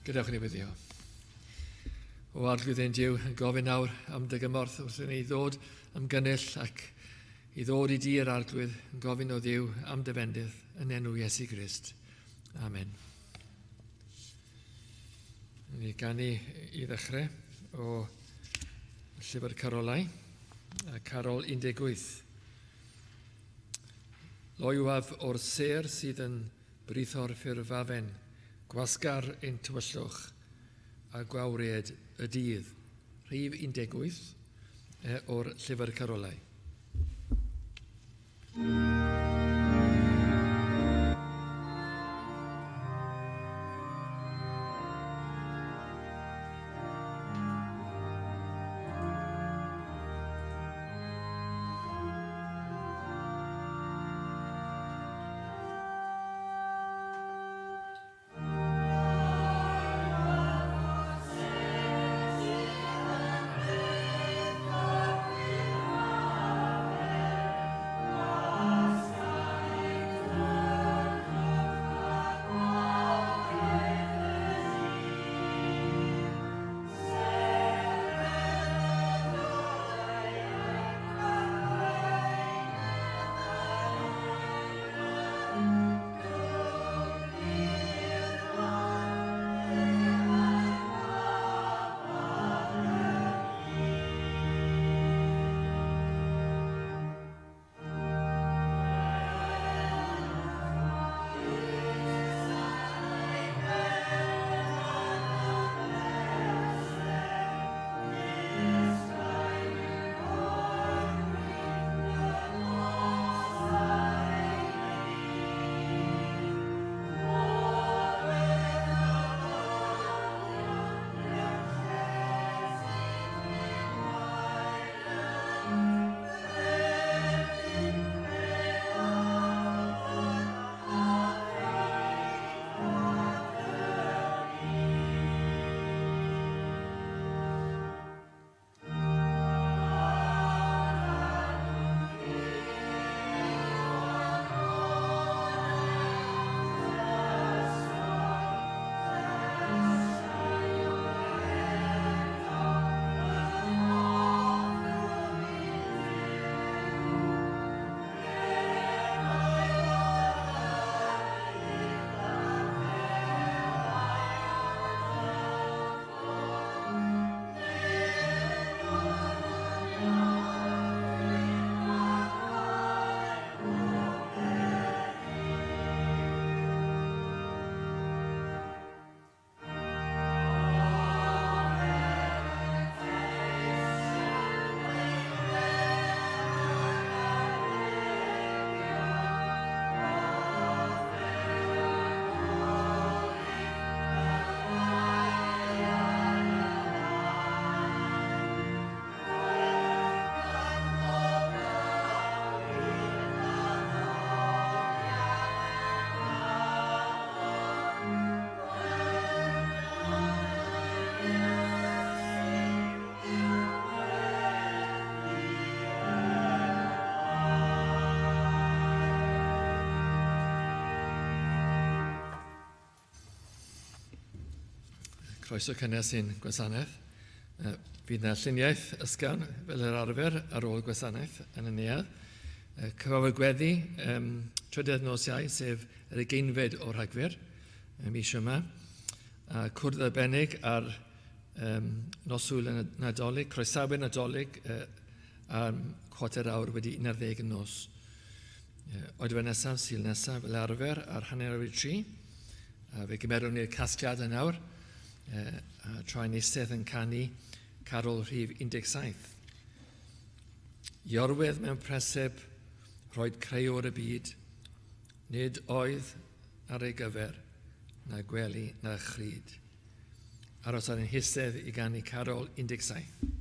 Gadewch i ni weddio. O Arglwydd ein Duw, yn gofyn nawr am dy gymorth wrth i ni ddod am gynnull ac i ddod i dir Arglwydd, yn gofyn o Dduw am dy fendith yn enw Iesu Grist. Amen. Ni ganu i ddechrau o Llyfr Carolau, a Carol 18. Loywaf o'r sêr sydd yn britho'r ffurfafen, gwasgar ein tywyllwch a gwawried y dydd. Rhif 18 o'r Llyfr Carolau. Croeso cynnes i'n gwasanaeth. Fydd yna lluniaeth ysgafn fel yr arfer ar ôl gwasanaeth yn y neuadd. Cyfarfod gweddi trydedd nos Iau, sef yr ugeinfed o Rhagfyr, y mis yma. A cwrdd arbennig ar noswyl y Nadolig, croesawu Nadolig am chwarter awr wedi 11 y nos. Oedfa nesaf, Sul nesaf, fel arfer, ar 3:30. A fe gymerwn ni'r casgliad yn awr, a tra'n eistedd yn canu carol rhif 17. I orwedd mewn preseb, rhoed creuwr y byd, nid oedd ar ei gyfer na gwely na chryd. Aros ar ein histedd i ganu carol 17.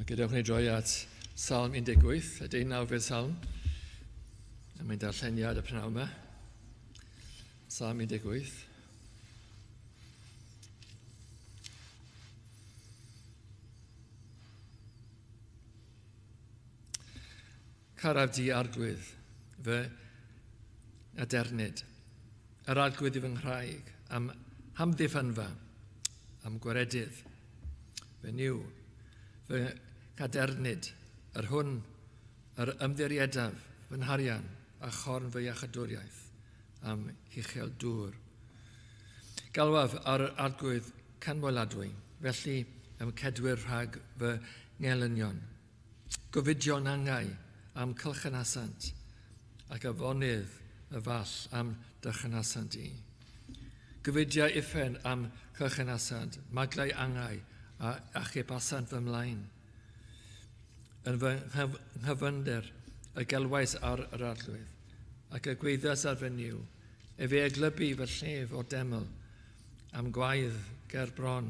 Gadewch ni droi at Salm 18, y deunawfed salm. A mae'n darlleniad y prynhawn yma. Salm 18. Caraf di arglwydd, fy adernid, yr arglwydd i fy nghraig, am hamddiffynfa, am gwaredydd, fy niw, fy nghadernid, yr hwn yr ymddiriedaf fy nharian a chorn fy iachadwriaeth, am huchel dŵr. Galwaf ar yr arglwydd canmoladwy, felly ym cedwir rhag fy ngelynion. Gofidion angau am cylchynasant, ac afonydd y fall am dychynasant i. Gofidiau uffern am cylchynasant, maglau angau a achubasant fy mlaen. Yn fy nghyfynder y gelwais ar yr arglwydd, ac y gweithiais ar fy Nuw, efe a glybu fy llef o'r deml, am gwaedd ger bron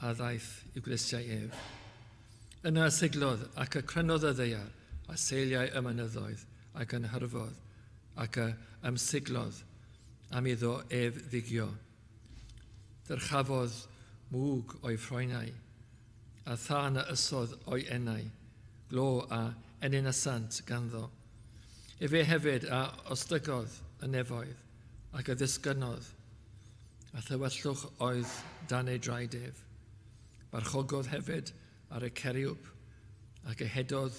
a ddaeth i'w glustiau ef. Yna y siglodd ac y crynodd y ddaear, a seiliau y mynyddoedd, ac yn hyrfodd, ac y ymsiglodd, am iddo ef ddigio. Dyrchafodd mwg o'i ffroenau, a thân a ysodd o'i enau, glo a enynasant ganddo. Efe hefyd a ostygodd y nefoedd, ac a ddisgynnodd, a thywyllwch oedd dan ei draed ef. Marchogodd hefyd ar y ceriwb, ac ehedodd,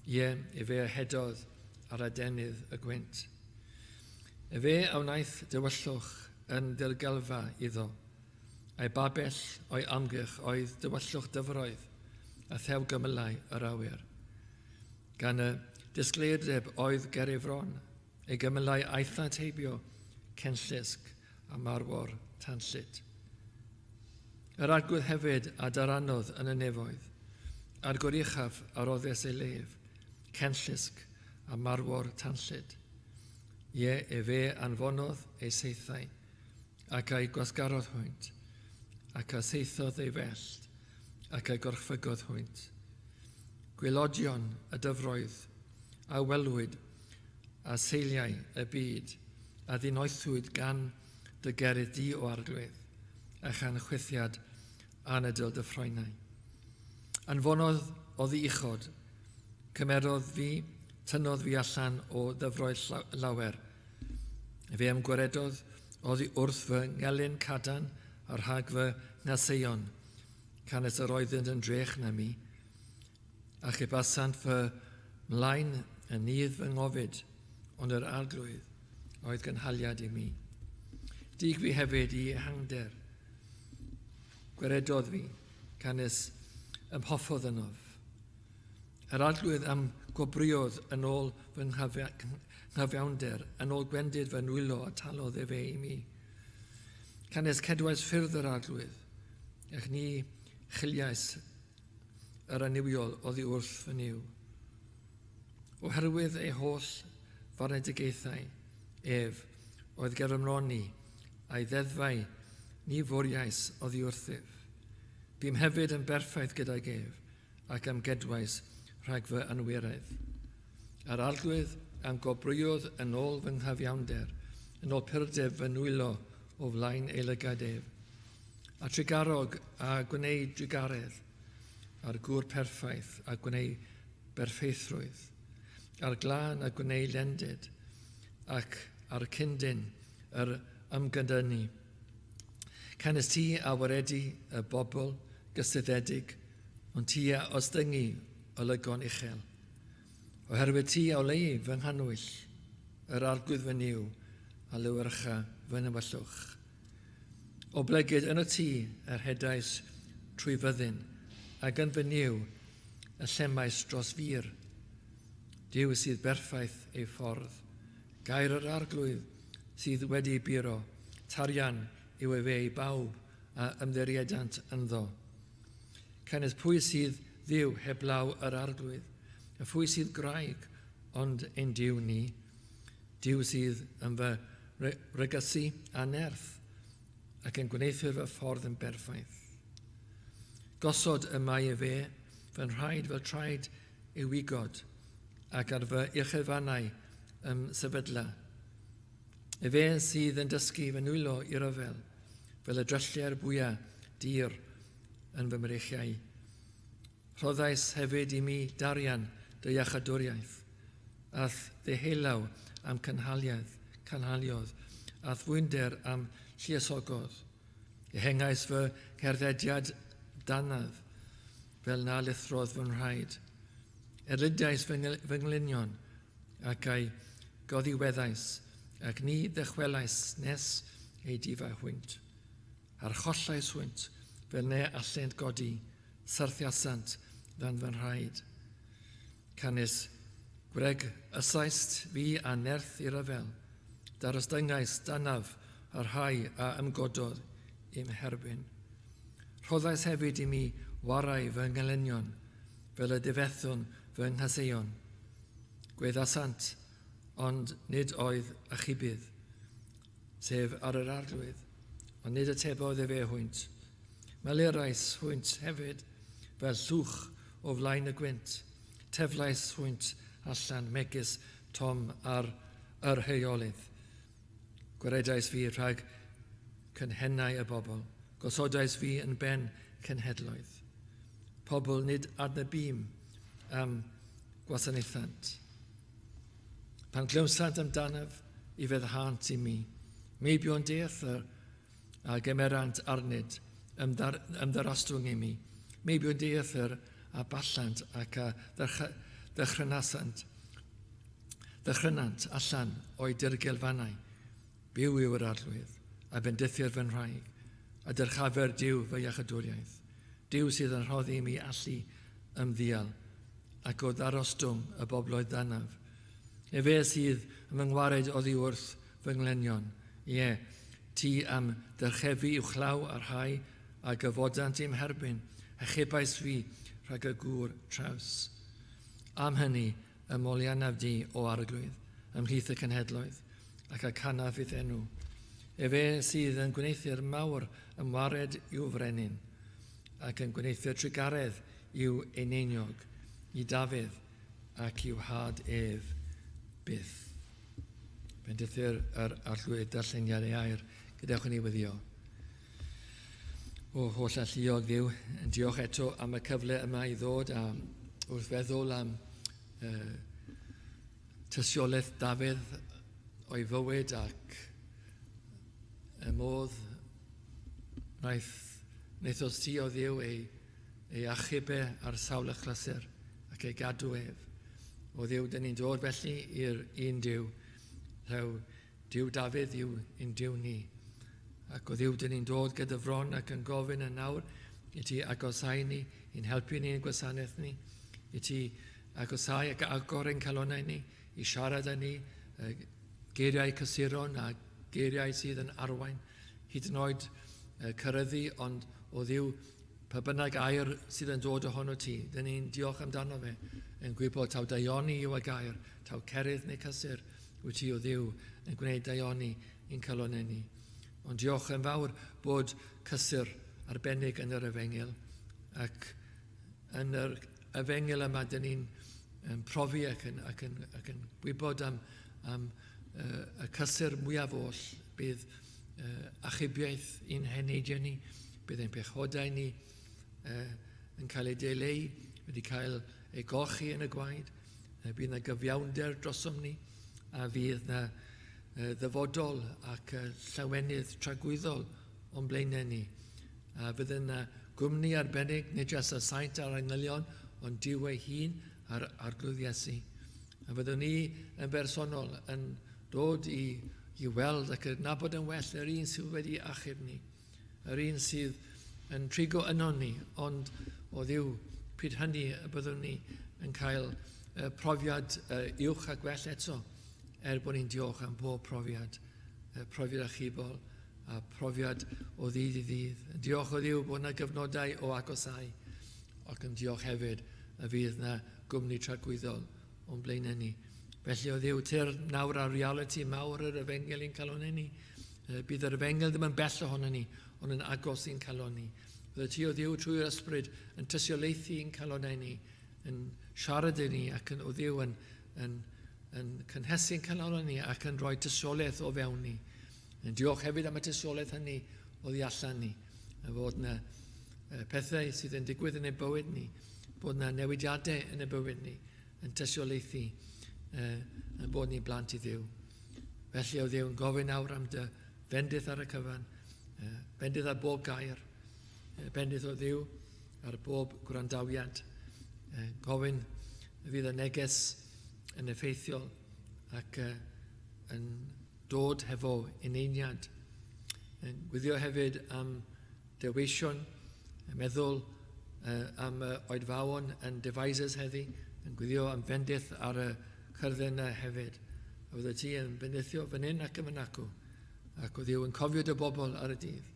ie, efe a hedodd ar adenydd y gwynt. Efe a wnaeth dywyllwch yn ddirgelfa iddo, a'i babell o'i amgylch oedd dywyllwch dyfroedd a thew gymylau yr awyr. Gan y disgleirdeb oedd ger ei fron, Ei gymylau aethant heibio cenllysg a marwor tanllyd. Yr arglwydd hefyd a daranodd yn y nefoedd, a'r goruchaf a roddes ei lef, cenllysg a marwor tanllyd. Ie, efe anfonodd ei saethau, ac a'i gwasgarodd hwynt, ac a saethodd ei fellt, ac a'i gorchfygodd hwynt. Gwaelodion y dyfroedd a welwyd a seiliau y byd a ddinoethwyd gan dy gerydd di, O Arglwydd, a chan chwythiad anadl dy ffroenau. Anfonodd oddi uchod, cymerodd fi, tynnodd fi allan o ddyfroedd lawer. Fe am gwaredodd oddi wrth fy ngelyn cadan a rhag fy nghaseion, canys yr oeddynt yn drech na mi. Achubasant fy mlaen yn nydd fy ngofid, ond yr Arglwydd oedd gynhaliad i mi. Dig fi hefyd i ehangder. Gwaredodd fi, canys ymhoffodd ynof. Yr Arglwydd am gwobrwyodd yn ôl fy nghyfiawnder, yn ôl gwendid fy nwylo a talodd efe i mi. Canys cedwais ffyrdd yr Arglwydd, ac ni chiliais yr annuwiol oddi wrth fy Nuw. Oherwydd ei holl farnedigaethau ef oedd ger fy mron i, a'i ddeddfau ni fwriais oddi wrthyf. Bûm hefyd yn berffaith gydag ef, ac ymgedwais rhag fy anwiredd. A'r Arglwydd a'm gwobrwyodd yn ôl fy nghyfiawnder, yn ôl purdeb fy nwylo o flaen ei lygaid ef. A trugarog a gwneud drugaredd, a'r gŵr perffaith a gwneu berffeithrwydd, a'r glân a gwneu lendid, ac a'r cyndyn yr ymgydynu. Canys ti a waredu y bobl gystuddedig, ond ti a ostyngi olygon uchel. Oherwydd ti a oleu fy nghanwyll, yr Arglwydd fy Nuw, a lewyrcha fy nhywyllwch. Oblegid yn y tŷ yr hedais trwy fyddin, ac yn fy Nuw y llemais dros fur. Duw sydd berffaith ei ffordd. Gair yr Arglwydd sydd wedi ei buro, tarian yw efe i bawb a ymddiriedant ynddo. Canys pwy sydd Dduw heblaw yr Arglwydd, a phwy sydd graig ond ein Duw ni? Duw sydd yn fy regysu â nerth ac yn gwneuthur fy ffordd yn berffaith. Gosod y mae efe fy nhraed fel traed ewigod, ac ar fy uchelfannau ym sefydla. Efe sydd yn dysgu fy nwylo i ryfel, fel y drylliau'r bwya dir yn fy mreichiau. Rhoddais hefyd i mi darian dy iachadwriaeth, a'th ddeheulaw am cynhaliaeth, cynhaliodd, a'th fwynder am lluosogodd. Ehengais fy ngherddediad danaf, fel na lithrodd fy nhraed. Erlidiais fy, fy nglynion, ac a'i goddiweddais, ac ni ddychwelais nes ei difa hwynt. Archollais hwynt, fel ne allent godi, syrthiasant dan fy nhraed. Canys gwreg ysaist fi a nerth i ryfel, darostyngais danaf y rhai a ymgododd i'm herbyn. Rhoddais hefyd i mi warau fy ngelynion, fel y difethwn fy nghaseion. Gweddasant, ond nid oedd achubydd, sef ar yr Arglwydd, ond nid atebodd efe hwynt. Melurais hwynt hefyd fel llwch o flaen y gwynt, teflais hwynt allan megis tom ar yr heolydd. Gwaredais fi rhag cynhennau y bobl, gosodais fi yn ben cenhedloedd. Pobl nid adnabûm am gwasanaethant. Pan glywsant amdanaf, i feddhânt i mi. Meibion deall a gymerant arnyd, ymddar, ymddarostwng i mi. Meibion dieithr a ballant ac a ddychrynasant, ddychrynant allan o'i dirgel fannau. Byw yw yr Arglwydd, a bendithir fy nhraig, a dyrchafer Duw fy iachydwriaeth. Duw sydd yn rhoddi i mi allu ymddial, ac o ddarostwng y bobloedd danaf. Efe sydd yn fy ngwared oddi wrth fy nglenion, ie, ti am ddyrchefu uwchlaw y rhai a gyfodant i'm herbyn, achubais fi rhag y gŵr traws. Am hynny y moliannaf di, O Arglwydd, ymhlith y cenhedloedd, ac y canaf i'th enw. Efe sydd yn gwneuthur mawr ymwared i'w frenin, ac yn gwneuthur trugaredd i'w eneiniog, i Dafydd ac i'w had ef byth. Bendithir yr Arglwydd darlleniad ei air. Gadewch i ni weddio. O holl alluog Dduw, yn diolch eto am y cyfle yma i ddod a wrth feddwl am uh, tystiolaeth Dafydd o'i fywyd ac y modd wnaeth, wnaethost ti o Dduw ei ei achub e ar sawl achlysur ac ei gadw ef. O Dduw, dyn ni'n dod felly i'r un Duw, taw Duw Dafydd yw un Duw ni. Ac o Dduw, dyn ni'n dod gyda fron ac yn gofyn yn nawr i ti agosau ni, i'n helpu ni yn gwasanaeth ni, i ti agosau ac agor ein calonnau ni, i siarad â ni, geiriau cysuron a geiriau sydd yn arwain, hyd yn oed cyryddu, ond o Dduw, Pa bynnag air sydd yn dod ohono ti, dyn ni'n diolch amdano fe, yn gwybod taw daioni yw y gair, taw cerydd neu cysur wyt ti o Dduw yn gwneud daioni i'n calonnau ni. Ond diolch yn fawr bod cysur arbennig yn yr efengyl, ac yn yr efengyl yma dyn ni'n yn profi ac yn, ac yn, ac yn gwybod am, am uh, y cysur mwyaf oll, bydd uh, achubiaeth i'n heneidiau ni, Bydd ein pechodau ni uh, yn cael eu deileu, wedi cael eu golchi yn y gwaed. Bydd yna gyfiawnder drosom ni, a fydd yna uh, ddyfodol ac uh, llawenydd tragwyddol o'n blaenau ni. A fydd yna gwmni arbennig, nid jyst y saint a'r angylion, ond Duw ei hun a'r Arglwydd Iesu. A fyddwn ni yn bersonol yn dod i, i weld ac adnabod yn well yr un sydd wedi achub ni. yr un sydd yn trigo ynon ni, ond o Dduw, pryd hynny y byddwn ni yn cael profiad uwch a gwell eto, er bod ni'n diolch am bob profiad, profiad achubol a profiad o ddydd i ddydd. Yn diolch o Dduw bod yna gyfnodau o agosau, ac yn diolch hefyd y fydd yna gwmni tragwyddol o'n blaenau ni. Felly o Dduw, tyr nawr ar realiti mawr yr efengyl i'n calonnau ni. Bydd yr efengyl ddim yn bell ohono ni, ond yn agos i'n calon ni. Fydde ti o Dduw trwy'r ysbryd yn tystiolaethu i'n calonnau ni, yn siarad i ni ac yn o Dduw yn, yn, yn cynhesu'n calonnau ni ac yn rhoi tystiolaeth o fewn ni. Yn diolch hefyd am y tystiolaeth hynny oddi allan ni, a fod yna pethau sydd yn digwydd yn ein bywyd ni, bod yna newidiadau yn y bywyd ni, yn tystiolaethu yn bod ni'n blant i Dduw. Felly o Dduw yn gofyn nawr am dy fendith ar y cyfan, bendith ar bob gair, bendith o Dduw ar bob gwrandawiad. Gofyn y fydd y neges yn effeithiol ac yn dod hefo eneiniad. Yn gwyddio hefyd am deweision, yn meddwl am y oedfaon yn devices heddi, yn gwyddio am fendith ar y cyrddau yna hefyd. A fydde ti yn bendithio fan hyn ac yn fan acw, ac o Dduw yn cofio dy bobl ar y dydd,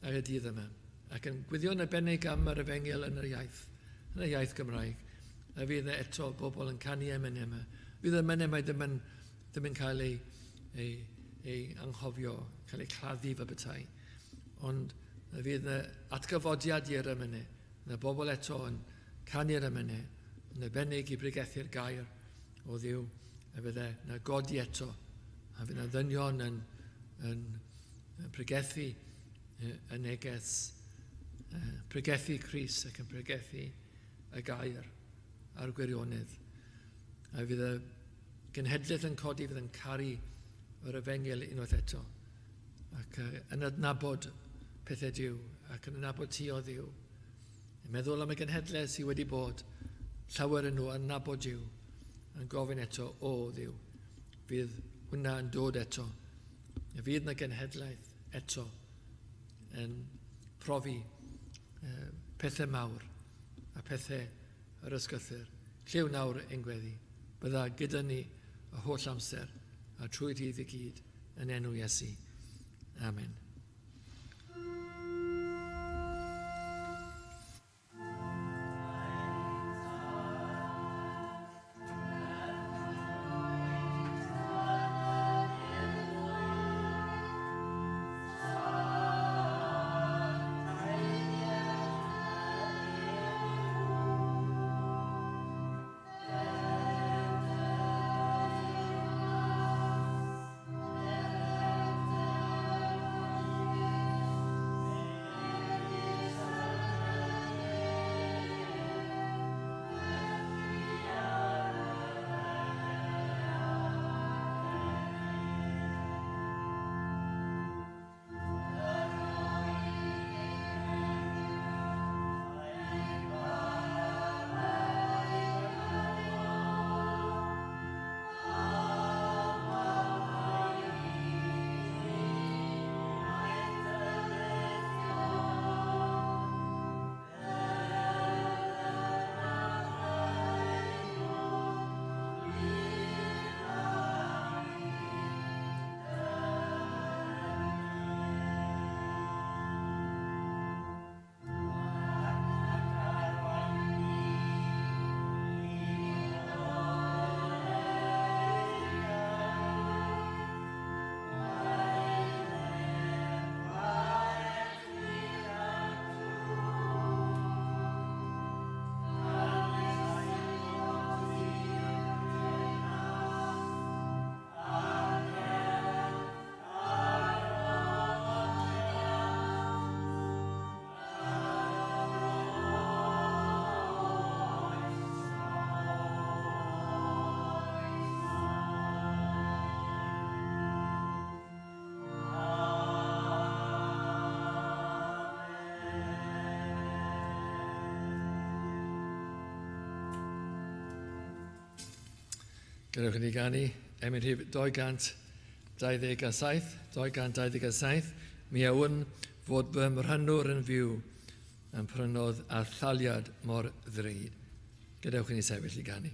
ar y dydd yma, ac yn gwyddio'n arbennig am yr efengyl yn yr iaith, yn y iaith Gymraeg, a fydd yna eto bobl yn canu emynau yma. Fydd y emynau yma ddim yn, ddim yn cael ei, ei, ei anghofio, cael ei claddu fel petai. Ond na fydd yna atgyfodiad i'r emynau. Yna bobl eto yn canu'r emynau, yn arbennig i bregethu'r gair o Dduw, a fydde na godi eto, a fydd na ddynion yn, yn, yn pregethu y neges, pregethu Crist ac yn pregethu y gair a'r gwirionedd. A fydd y genhedlaeth yn codi fydd yn caru yr efengyl unwaith eto ac yn adnabod pethau Duw ac yn adnabod ti o Dduw. Yn meddwl am y genhedlaeth sydd wedi bod, llawer yn nhw yn nabod Duw, yn gofyn eto, o Dduw, fydd hwnna yn dod eto. Y fydd na genhedlaeth eto yn profi pethau mawr a pethau yr ysgythyr. Lliw nawr ein gweddi. Bydda gyda ni y holl amser a trwy dydd i gyd yn enw Iesu. Amen. Gadewch i ni ganu emyn rhif 227, 227, mi a wn fod fy mhrynwr yn fyw, yn prynodd a thaliad mor ddrud. Gadewch i ni sefyll i ganu.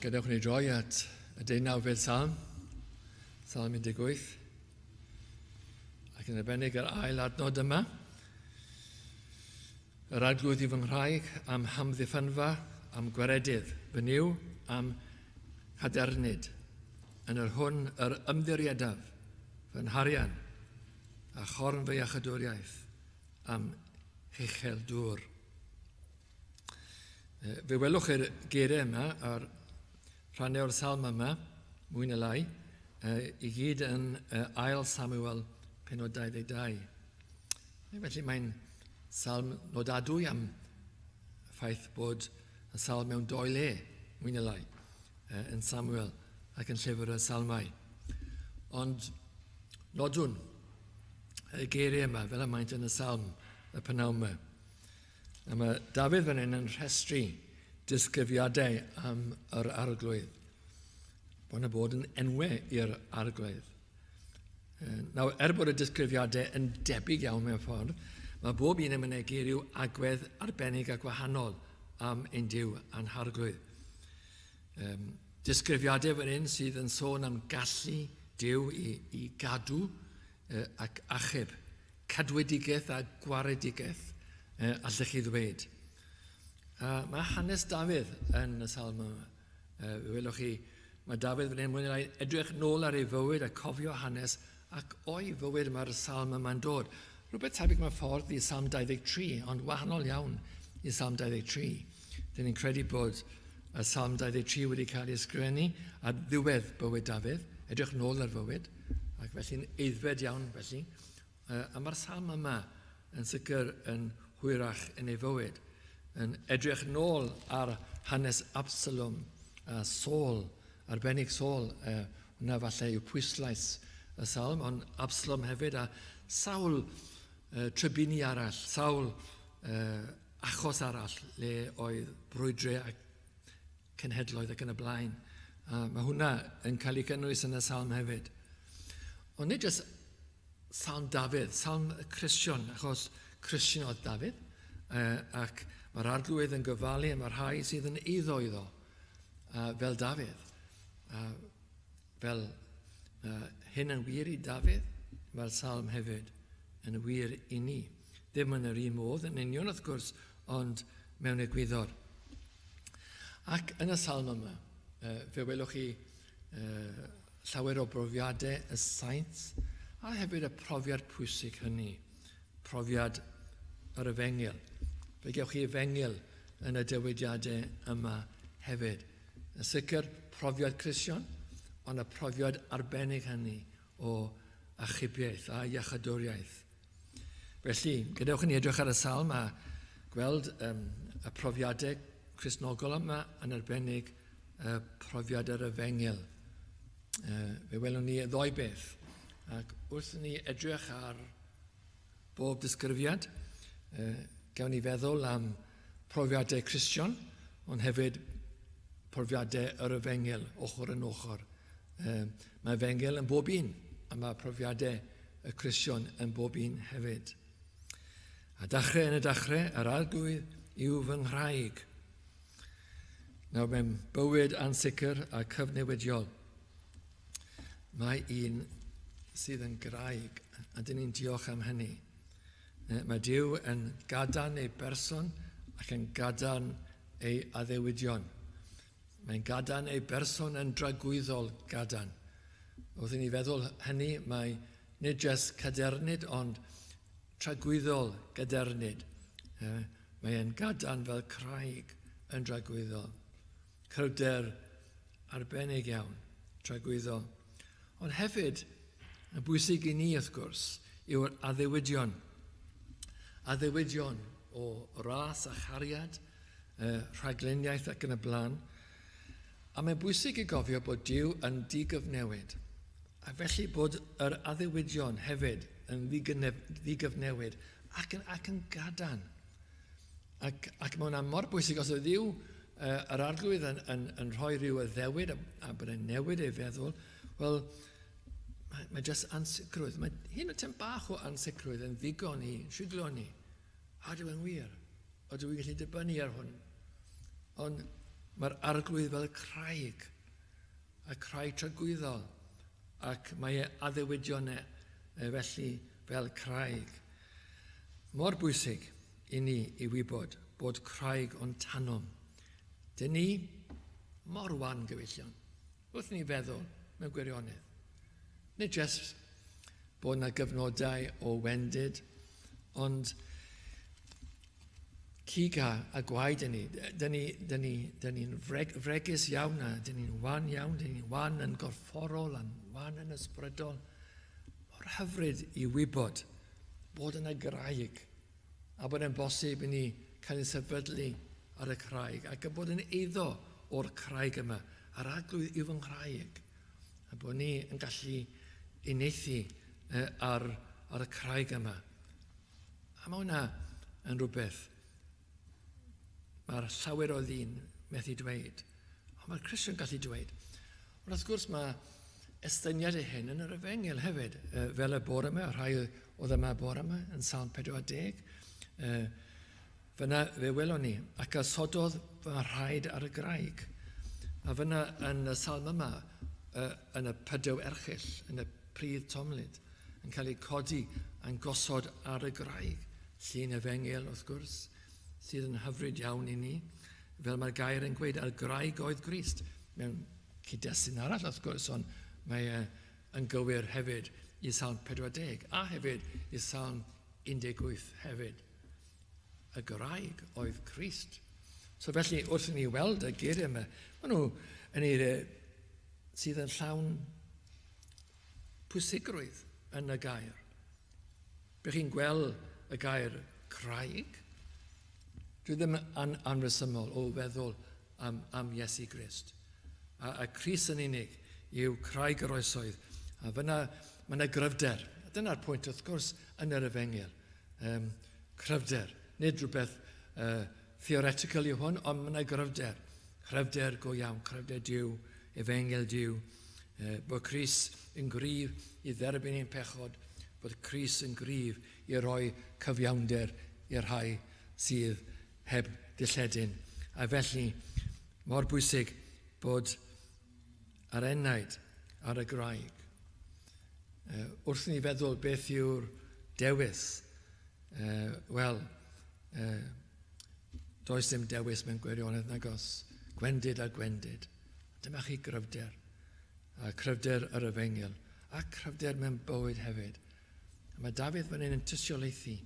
gadewch ni droi at y deunawfed salm, Salm 18, ac yn arbennig yr ail adnod yma. Yr arglwydd yw fy nghraig am hamddiffynfa, am gwaredydd, fy Nuw am cadernid, yn yr hwn yr ymddiriedaf, fy nharian, a chorn fy iachydwriaeth, am huchel dŵr. Fe welwch chi'r geiriau yma a'r rhannau o'r salm yma, mwy na lai, i gyd yn ail Samuel penod 22. Felly mae'n salm nodadwy am y ffaith bod y salm mewn doi le, mwy na lai, yn Samuel ac yn llyfr y salmau. Ond nodwn y geiriau yma fel y maent yn y salm y pnawn yma. A mae Dafydd fan hyn yn rhestru disgrifiadau am yr arglwydd. Bod yna bod yn enwau i'r arglwydd. Nawr, er bod y disgrifiadau yn debyg iawn mewn ffordd, mae bob un yn mynegi rhyw agwedd arbennig a gwahanol am ein Duw a'n harglwydd. Um, disgrifiadau fan hyn sydd yn sôn am gallu Duw i, i gadw uh, ac achub cadwedigaeth a gwaredigaeth, eh, allech chi ddweud. A mae hanes Dafydd yn y salm yma. Eh, fe welwch chi, mae Dafydd fan hyn mwy neu lai edrych nôl ar ei fywyd a cofio hanes ac o'i fywyd mae'r salm yma'n dod. Rhywbeth tebyg mewn ffordd i Salm 23, ond wahanol iawn i Salm 23. Dyn ni'n credu bod y Salm 23 wedi cael ei ysgrifennu ar ddiwedd bywyd Dafydd, edrych nôl ar fywyd, ac felly'n eiddfed iawn felly. A mae'r salm yma yn sicr yn hwyrach yn ei fywyd, yn edrych nôl ar hanes Absalom a Saul, arbennig Saul, hwnna falle yw pwyslais y salm, ond Absalom hefyd a sawl trybini arall, sawl achos arall le oedd brwydre a cenhedloedd ac yn y blaen. A mae hwnna yn cael ei gynnwys yn y salm hefyd. Ond nid jyst salm Dafydd, salm y Cristion, achos Cristion oedd Dafydd, ac mae'r arglwydd yn gofalu am y rhai sydd yn eiddo iddo, fel Dafydd. Fel hyn yn wir i Dafydd, mae'r salm hefyd yn wir i ni. Ddim yn yr un modd yn union wrth gwrs, ond mewn egwyddor. Ac yn y salm yma, fe welwch chi llawer o brofiadau y saint, a hefyd y profiad pwysig hynny, profiad yr efengyl. Fe gewch chi efengyl yn y dywediadau yma hefyd. Yn sicr, profiad Cristion, ond y profiad arbennig hynny o achubiaeth a iachadwriaeth. Felly, gadewch i ni edrych ar y salm a gweld um, y profiadau Cristnogol yma, yn arbennig y profiad yr efengyl. Uh, fe welwn ni y ddoi beth. Ac wrth i ni edrych ar bob disgrifiad, uh, gawn ni feddwl am profiadau Cristion, ond hefyd profiadau yr efengyl ochr yn ochr. Uh, mae efengyl yn bob un, a mae profiadau y Cristion yn bob un hefyd. A dachrau yn y dachrau, yr arglwydd yw fy nghraig. Nawr, mewn bywyd ansicr a cyfnewidiol, mae un sydd yn graig, a dyn ni'n diolch am hynny. Mae Duw yn gadarn ei berson ac yn gadarn ei addewidion. Mae'n gadarn ei berson yn dragwyddol gadarn. Wrth i ni feddwl hynny, mae nid jyst cadernid, ond tragwyddol gadernid. Mae e'n gadarn fel craig yn dragwyddol. Cryfder arbennig iawn, tragwyddol. Ond hefyd, yn bwysig i ni wrth gwrs, yw'r addewidion. Addewidion o ras a chariad, rhagluniaeth ac yn y blaen. A mae'n bwysig i gofio bod Duw yn digyfnewid, a felly bod yr addewidion hefyd yn ddigyfnewid ac yn, ac yn gadarn. Ac, ac mae hwnna mor bwysig os yw Dduw uh, yr arglwydd yn, yn, yn rhoi rhyw addewid a, a bod e'n newid ei feddwl, wel, mae, mae jyst ansicrwydd. Mae hyn o tem bach o ansicrwydd yn ddigon i siglo ni. A dwi yn wir. Ydw i'n gallu dibynnu ar hwn? Ond Mae'r arglwydd fel craig, a craig tragwyddol, ac mae e addewidion e, e felly fel craig. Mor bwysig i ni i wybod bod craig o'n tanom. Dyn ni mor wan, gyfeillion, wrth ni feddwl mewn gwirionedd. Nid jyst bod yna gyfnodau o wendid, ond cig a, a gwaed yn ni. Dyn ni'n ni, ni, dyn ni freg, fregus iawn a dyn ni'n wan iawn, dyn ni'n wan yn gorfforol a'n wan yn ysbrydol. Mor hyfryd i wybod bod yna graig a bod e'n bosib i ni cael ein sefydlu ar y craig ac y bod yn eiddo o'r craig yma, a'r arglwydd yw fy nghraig, a bod ni yn gallu uniaethu ar, ar y craig yma. A mae hwnna yn rhywbeth mae'r llawer o ddyn methu dweud. Ond mae'r Cristion gallu dweud. Ond wrth gwrs mae estyniad y hyn yn yr efengyl hefyd, fel y bore yma, rhai oedd yma bore yma yn Salm 40. Fyna fe welon ni, ac asododd fy rhaid ar y graig. A fyna yn y salm yma, yn y pydew erchyll, yn y pridd tomlyd, yn cael ei codi a'n gosod ar y graig. Llun efengyl, wrth gwrs, sydd yn hyfryd iawn i ni. Fel mae'r gair yn gweud, a'r graig oedd Grist, mewn cyd-destun arall, wrth gwrs, ond mae e yn gywir hefyd i Salm 40, a hefyd i Salm 18 hefyd. Y graig oedd Crist. So felly, wrth i ni weld y geiriau yma, maen nhw yn eiriau sydd yn llawn pwysigrwydd yn y gair. Bych chi'n gweld y gair craig? Dwi ddim yn anresymol o feddwl am, am Iesu Grist. A, a Crist yn unig yw craig yr oesoedd. A fyna, mae yna gryfder. A dyna'r pwynt, wrth gwrs, yn yr efengyl. Um, cryfder. Nid rhywbeth uh, theoretical yw hwn, ond mae yna gryfder. Cryfder go iawn, cryfder Duw, efengyl Duw. Uh, bod Crist yn gryf i dderbyn ein pechod, bod Crist yn gryf i roi cyfiawnder i'r rhai sydd heb dilledyn. A felly, mor bwysig bod ar enaid ar y graig. Wrth ni feddwl beth yw'r dewis, wel, does dim dewis mewn gwirionedd nagos. Gwendid a gwendid. Dyma chi gryfder, a cryfder yr efengyl, a cryfder mewn bywyd hefyd. A mae Dafydd fan hyn yn tystiolaethu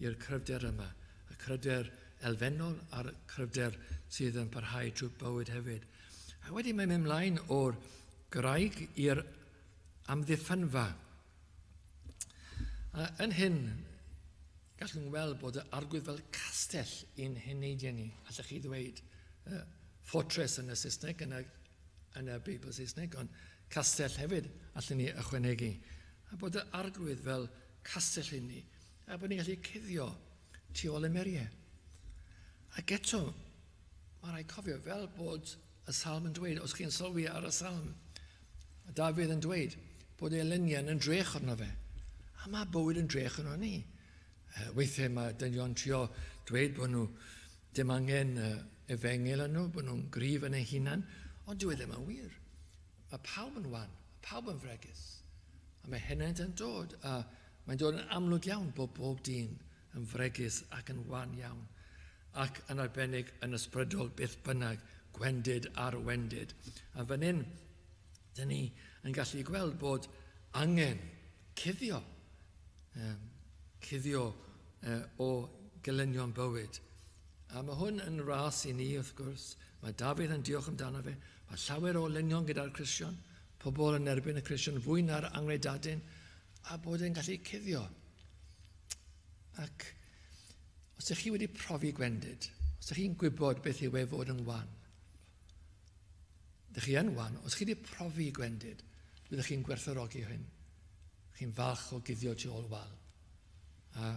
i'r cryfder yma, y cryfder elfennol a'r cryfder sydd yn parhau trwy bywyd hefyd. A wedyn mae'n mynd mlaen o'r graig i'r amddiffynfa. A yn hyn, gallwn weld bod y arglwydd fel castell i'n heneidiau ni, allech chi ddweud. Uh, fortress yn y Saesneg, yn y, yn y Beibl Saesneg, ond castell hefyd allwn ni ychwanegu. A bod y arglwydd fel castell i ni, a bod ni'n gallu cuddio tu ôl y muriau. Ac eto, Mae rhaid cofio, fel bod y salm yn dweud, os chi'n sylwi ar y salm, mae Dafydd yn dweud bod ei elynion yn drech arno fe. A mae bywyd yn drech arno ni. Weithiau mae dynion trio dweud bod nhw dim angen efengyl yn nhw, bod nhw'n gryf yn eu hunan, ond dyw e ddim yn wir. Mae pawb yn wan, pawb yn fregus. A mae henaint yn dod, a mae'n dod yn amlwg iawn bod bob dyn yn fregus ac yn wan iawn. ac yn arbennig yn ysbrydol beth bynnag, gwendid ar wendid. A fan hyn, dyn ni yn gallu gweld bod angen cuddio, um, cuddio uh, o gelynion bywyd. A mae hwn yn ras i ni, wrth gwrs. Mae Dafydd yn diolch amdano fe. Mae llawer o lynion gyda'r Cristion, pobl yn erbyn y Cristion fwy na'r angredadun, a bod e'n gallu cuddio. Ac Os ydych chi wedi profi gwendid, os ydych chi'n gwybod beth yw e fod yn wan, ydych chi yn wan, os ydych chi wedi profi gwendid, byddwch chi'n gwerthfawrogi hyn. Chi'n falch o guddio tu ôl wal. A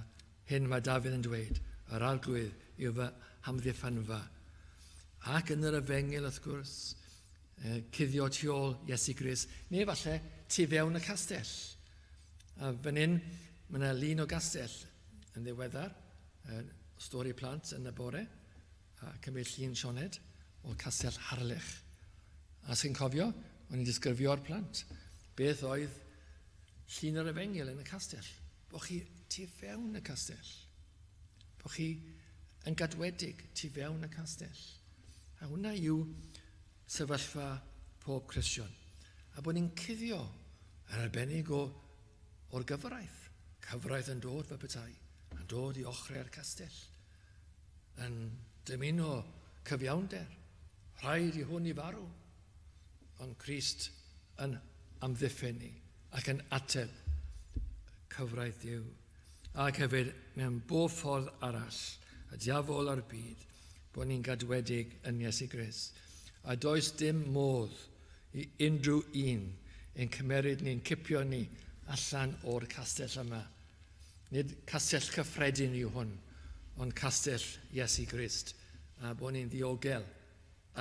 hyn mae Dafydd yn dweud, yr arglwydd yw fy hamddiffynfa. Ac yn yr efengyl, wrth gwrs, cuddio tu ôl Iesu Grist, neu falle tu fewn y castell. A fan hyn, mae yna lun o gastell yn ddiweddar, stori plant yn y bore, a cymryd llun Sioned. o Castell Harlech. A sy'n cofio, o'n i'n disgrifio'r plant, beth oedd llun yr efengyl yn y castell. Bo chi tu fewn y castell. Bo chi yn gadwedig tu fewn y castell. A hwnna yw sefyllfa pob Cristion. A bod ni'n cuddio yn arbennig o, o'r gyfraith. Cyfraith yn dod fel petai, yn dod i ochrau'r castell, yn dymuno cyfiawnder. Rhaid i hwn i farw. Ond Crist yn amddiffyn ni ac yn ateb cyfraith Duw. Ac hefyd mewn bob ffordd arall, y diafol a'r byd, bod ni'n gadwedig yn Iesu Grist. A does dim modd i unrhyw un ein cymeryd ni'n cipio ni allan o'r castell yma. Nid castell cyffredin yw hwn, ond castell Iesu Grist, a bod ni'n ddiogel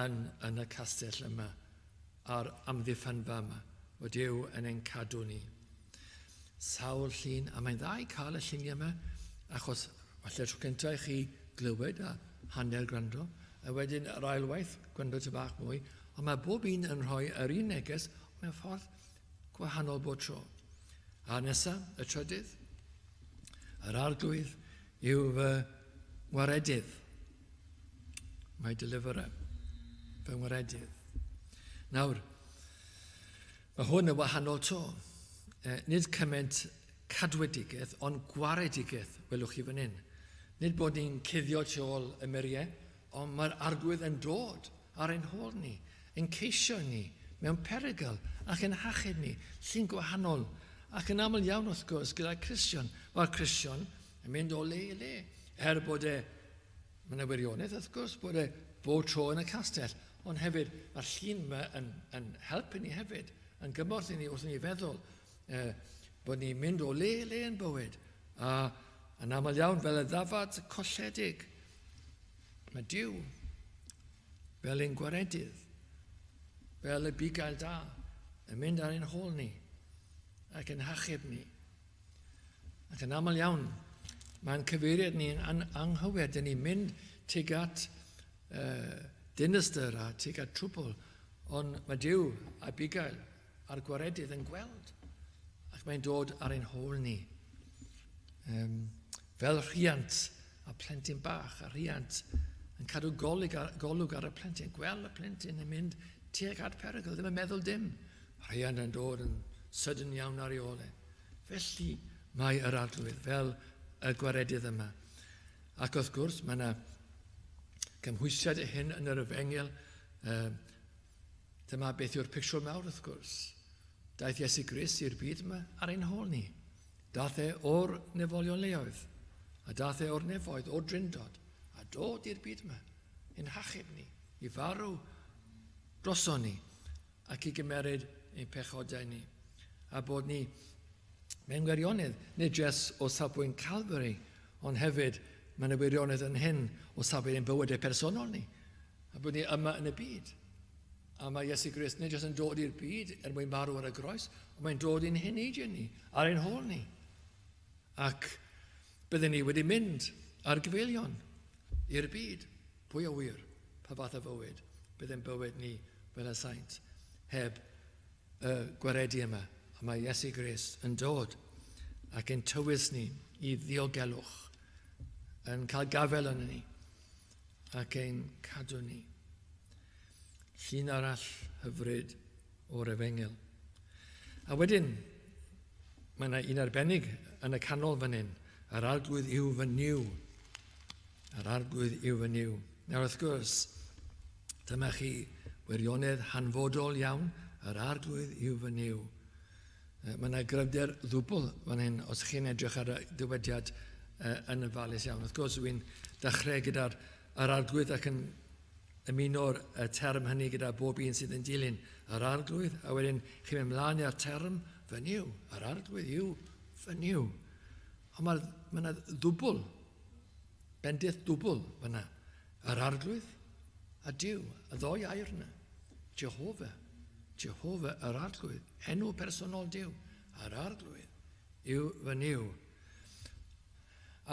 yn, yn y castell yma, a'r amddiffynfa yma, bod Duw yn ein cadw ni. Sawl llun, a mae'n dda i cael y lluniau yma, achos falle tro cyntaf i chi glywed a hanner gwrando, a wedyn yr ail waith, gwrando ty bach mwy, ond mae bob un yn rhoi yr un neges mewn ffordd gwahanol bob tro. A nesaf, y trydydd, yr arglwydd yw fy ngwaredydd. My deliverer, fy ngwaredydd. Nawr, mae hwn yn wahanol to. E, nid cymaint cadwedigaeth, ond gwaredigaeth, welwch chi fan hyn. Nid bod ni'n cuddio tu ôl y muriau, ond mae'r arglwydd yn dod ar ein hôl ni, yn ceisio ni mewn perygl ac yn hachub ni, llun gwahanol. Ac yn aml iawn, wrth gwrs, gyda Cristion, mae'r Cristion yn mynd o le i le, er bod e Mae yna wirionedd, wrth gwrs, bod e bob tro yn y castell, ond hefyd mae'r llun yma yn, yn helpu ni hefyd, yn gymorth i ni wrth i ni feddwl eh, bod ni'n mynd o le i le yn bywyd, a yn aml iawn fel y ddafad colledig. Mae Duw fel ein gwaredydd, fel y bugail da, yn mynd ar ein hôl ni ac yn hachub ni. Ac yn aml iawn, mae'n cyfeiriad ni'n an anghywir. Dyn ni'n mynd tuag at uh, dinistr a tuag at trwbl, ond mae Duw a bugail a'r gwaredydd yn gweld ac mae'n dod ar ein hôl ni. Um, fel rhiant a plentyn bach a rhiant yn cadw golwg ar, golwg ar y plentyn, gweld y plentyn yn mynd tuag at perygl, ddim yn meddwl dim. Rhiant yn dod yn sydyn iawn ar ei ôl e. Felly mae yr Arglwydd fel y gwaredydd yma. Ac wrth gwrs, mae yna gymhwysiad i hyn yn yr efengyl. Dyma beth yw'r picsiwr mawr wrth gwrs. Daeth Iesu Grist i'r byd yma ar ein hôl ni. Daeth e o'r nefolion leoedd, a daeth e o'r nefoedd, o'r drindod, a dod i'r byd yma, i'n hachub ni, i farw droson ni, ac i gymeryd ein pechodau ni, a bod ni mewn gwirionedd, nid jyst o safbwynt Calvary, ond hefyd mae yna wirionedd yn hyn o safbwynt ein bywydau personol ni, a bod ni yma yn y byd. A mae Iesu Grist nid jyst yn dod i'r byd er mwyn marw ar y groes, ond mae'n dod i'n heneidio ni, ar ein hôl ni. Ac bydden ni wedi mynd ar gyfeilion i'r byd. Pwy a ŵyr pa fath o fywyd bydd ein bywyd ni fel y saint heb y gwaredu yma. A mae Iesu Grist yn dod ac yn tywys ni i ddiogelwch, yn cael gafael yn ni ac ein cadw ni. Llun arall hyfryd o'r efengyl. A wedyn, mae yna un arbennig yn y canol fan hyn. Yr arglwydd yw fy niw. Yr arglwydd yw fy niw. Nawr wrth gwrs, dyma chi wirionedd hanfodol iawn, yr arglwydd yw fy niw. Mae yna gryfder ddwbl fan hyn os chi'n edrych ar y dywediad yn y falus iawn. Wrth gwrs, wy'n dechrau gyda'r yr arglwydd ac yn ymuno'r y term hynny gyda bob un sydd yn dilyn yr arglwydd, a wedyn chi'n mynd mlaen i'r term fy niw, yr arglwydd yw fy niw. Ond mae yna ddwbl Bendith dwbl fyna. Yr Arglwydd a Duw, y ddou air yna. Jehovah, Jehovah yr Arglwydd, enw personol Duw, yr Arglwydd yw fy Nuw.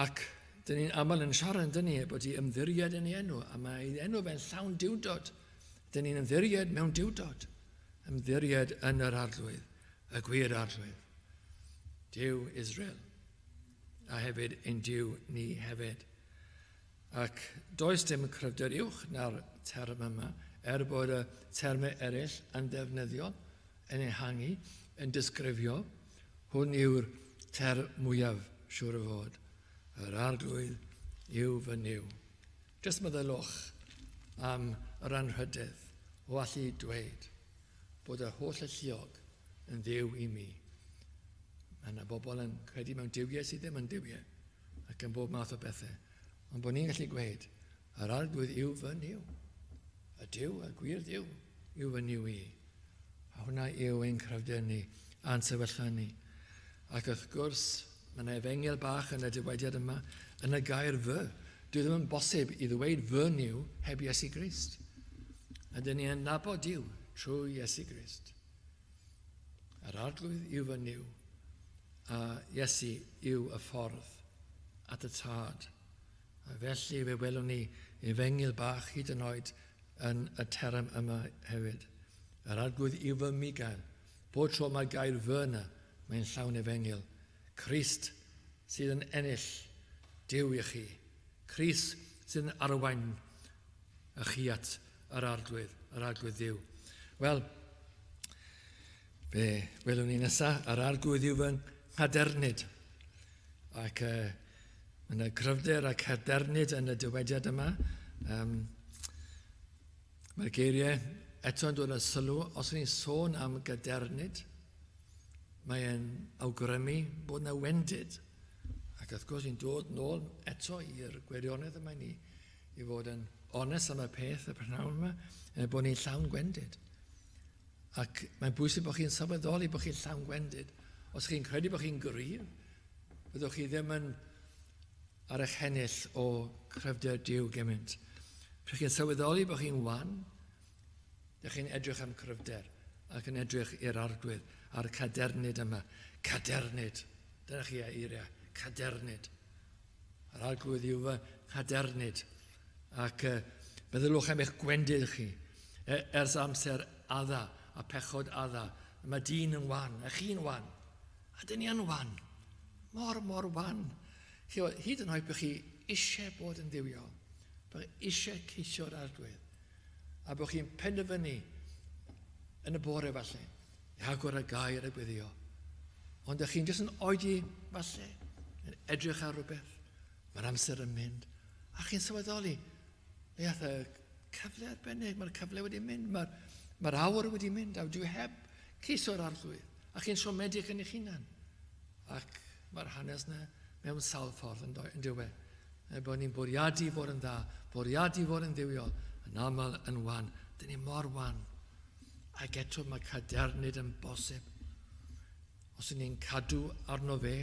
Ac Dyn ni'n aml yn siarad, dyn ni, bod i ymddiried yn ei enw, a mae ei enw fe'n llawn diwdod. Dyn ni'n ymddiried mewn diwdod. Ymddiried yn yr arglwydd, y gwir arglwydd. Duw Israel, a hefyd ein Duw ni hefyd. Ac does dim cryfder uwch na'r term yma, er bod y termau eraill yn ddefnyddiol, yn ehangu, yn disgrifio. Hwn yw'r term mwyaf, siŵr o fod. Yr arglwydd yw fy Nuw. Jyst meddylwch am yr anrhydedd o allu dweud bod yr holl alluog yn ddiw i mi. Mae yna bobl yn credu mewn duwiau sydd ddim yn duwiau ac yn bob math o bethau. Ond bod ni'n gallu gweud, yr arglwydd yw fy Nuw. Y Duw, y gwir Dduw, yw fy Nuw i. A hwnna yw ein cryfder ni a'n sefyllfa ni. Ac wrth gwrs, mae yna efengyl bach yn y dywediad yma, yn y gair fy. Dwi ddim yn bosib i ddweud fy Nuw heb Iesu Grist. A dyn ni yn nabod Duw trwy Iesu Grist. Yr arglwydd yw fy Nuw, a Iesu yw y ffordd at y Tad. A felly fe welwn ni efengyl bach hyd yn oed yn y term yma hefyd. Yr arglwydd yw fy migael. Bob tro mae gair fy yna, mae'n llawn efengyl. Crist sydd yn ennill Duw i chi. Crist sydd yn arwain y chi at yr arglwydd, yr arglwydd Dduw. Wel, fe welwn ni nesaf, yr arglwydd yw fy nghadernid. Ac mae yna gryfder ac cadernid yn y dywediad yma. Um, mae'r geiriau eto'n dod â sylw, os ni'n sôn am gadernid, mae'n awgrymu bod yna wendid. Ac wrth gwrs, ni'n dod nôl eto i'r gwirionedd yma ni, i fod yn onest am y peth y prynhawn yma, er bod ni'n llawn gwendid. Ac mae'n bwysig bod chi'n sylweddoli bod chi'n llawn gwendid. Os chi'n credu bod chi'n gryf, byddwch chi ddim yn ar eich hennill o cryfder Duw gymaint. Pryd chi'n sylweddoli bod chi'n wan, dych chi'n edrych am cryfder ac yn edrych i'r arglwydd a'r cadernid yma. Cadernid. Dyna chi eiriau. Cadernid. Yr arglwydd yw fy nghadernid. Ac meddylwch am eich gwendid chi. E, ers amser adda a pechod adda. Mae dyn yn wan, a chi'n wan. A dyn ni yn wan. Mor, mor wan. Chi, hyd yn oed bod chi eisiau bod yn ddiwiol, bod chi eisiau ceisio'r arglwydd, a bod chi'n penderfynu yn y bore falle, i agor y gair a gweddio. Ond ydych chi'n jyst yn oedi falle, yn edrych ar rhywbeth, mae'r amser yn mynd, a chi'n sylweddoli, le ath y cyfle arbennig, mae'r cyfle wedi mynd, mae'r mae awr wedi mynd, a dwi heb ceisio'r arglwydd, a chi'n siomedig yn eich hunan. Ac mae'r hanes yna mewn sawl ffordd yn, yn diwe. Er bod ni'n bwriadu fod yn dda, bwriadu fod yn ddiwiol, yn aml yn wan. Dyn ni mor wan. Ac eto mae cadernid yn bosib. Os ydyn ni'n cadw arno fe,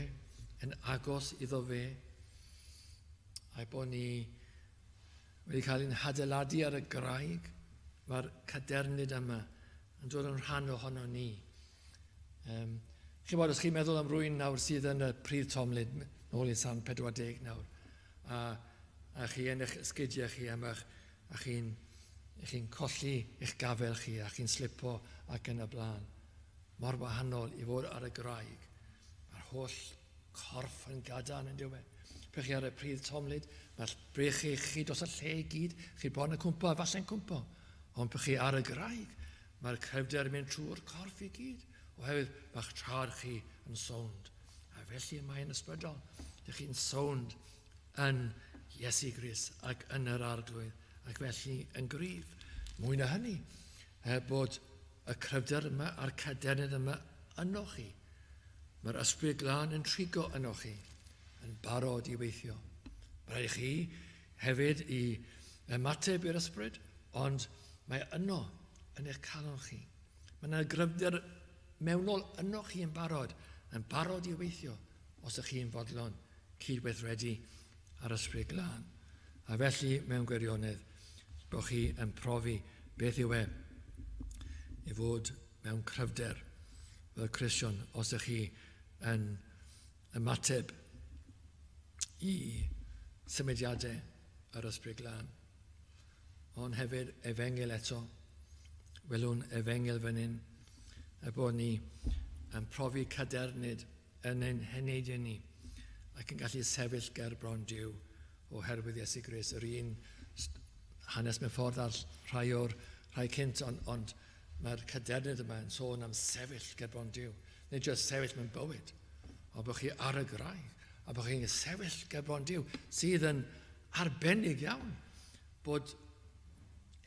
yn agos iddo fe, a'i bod ni wedi cael ein hadeiladu ar y graig, mae'r cadernid yma yn dod yn rhan ohono ni. Um, chi'n bod, os chi'n meddwl am rwy'n nawr sydd yn y pridd tomlid, nôl i San 40 nawr, a, a chi yn eich ysgidiau chi am eich, a chi'n chi colli eich gafel chi a chi'n slipo ac yn y blaen. Mor wahanol i fod ar y graig. Mae'r holl corff yn gadarn yn diwedd. Pe chi ar y pridd tomlid, mae'r brech chi, chi dros y lle i gyd, chi bron yn cwmpo a falle'n cwmpo. Ond pe chi ar y graig, mae'r cryfder yn mynd trwy'r corff i gyd, oherwydd mae'ch trad chi yn sownd. A felly mae'n ysbrydol. Dych chi'n sownd yn Iesu Grist ac yn yr Arglwydd, ac felly yn gryf. Mwy na hynny, er bod y cryfder yma a'r cadernid yma yno chi. Mae'r Ysbryd Glân yn trigo yno chi, yn barod i weithio. Mae rhaid i chi hefyd i ymateb i'r Ysbryd, ond mae yno yn eich calon chi. Mae yna gryfder mewnol yno chi yn barod, yn barod i weithio, os ydych chi'n fodlon cydweithredu â'r Ysbryd Glân. A felly, mewn gwirionedd, bod chi yn profi beth yw e i fod mewn cryfder fel Cristion os ydych chi yn ymateb i symudiadau yr Ysbryd Glân. Ond hefyd efengyl eto. Welwn efengyl fan hyn, y bod ni yn profi cadernid yn ein heneidiau ni ac yn gallu sefyll ger bron Duw oherwydd Iesu Grist. Yr un hanes mewn ffordd ar rhai o'r rhai cynt, ond, ond mae'r cadernid yma yn sôn am sefyll ger bron Duw. Nid jyst sefyll mewn bywyd, ond bod chi ar y graig, a bod chi'n sefyll ger bron Duw, sydd yn arbennig iawn bod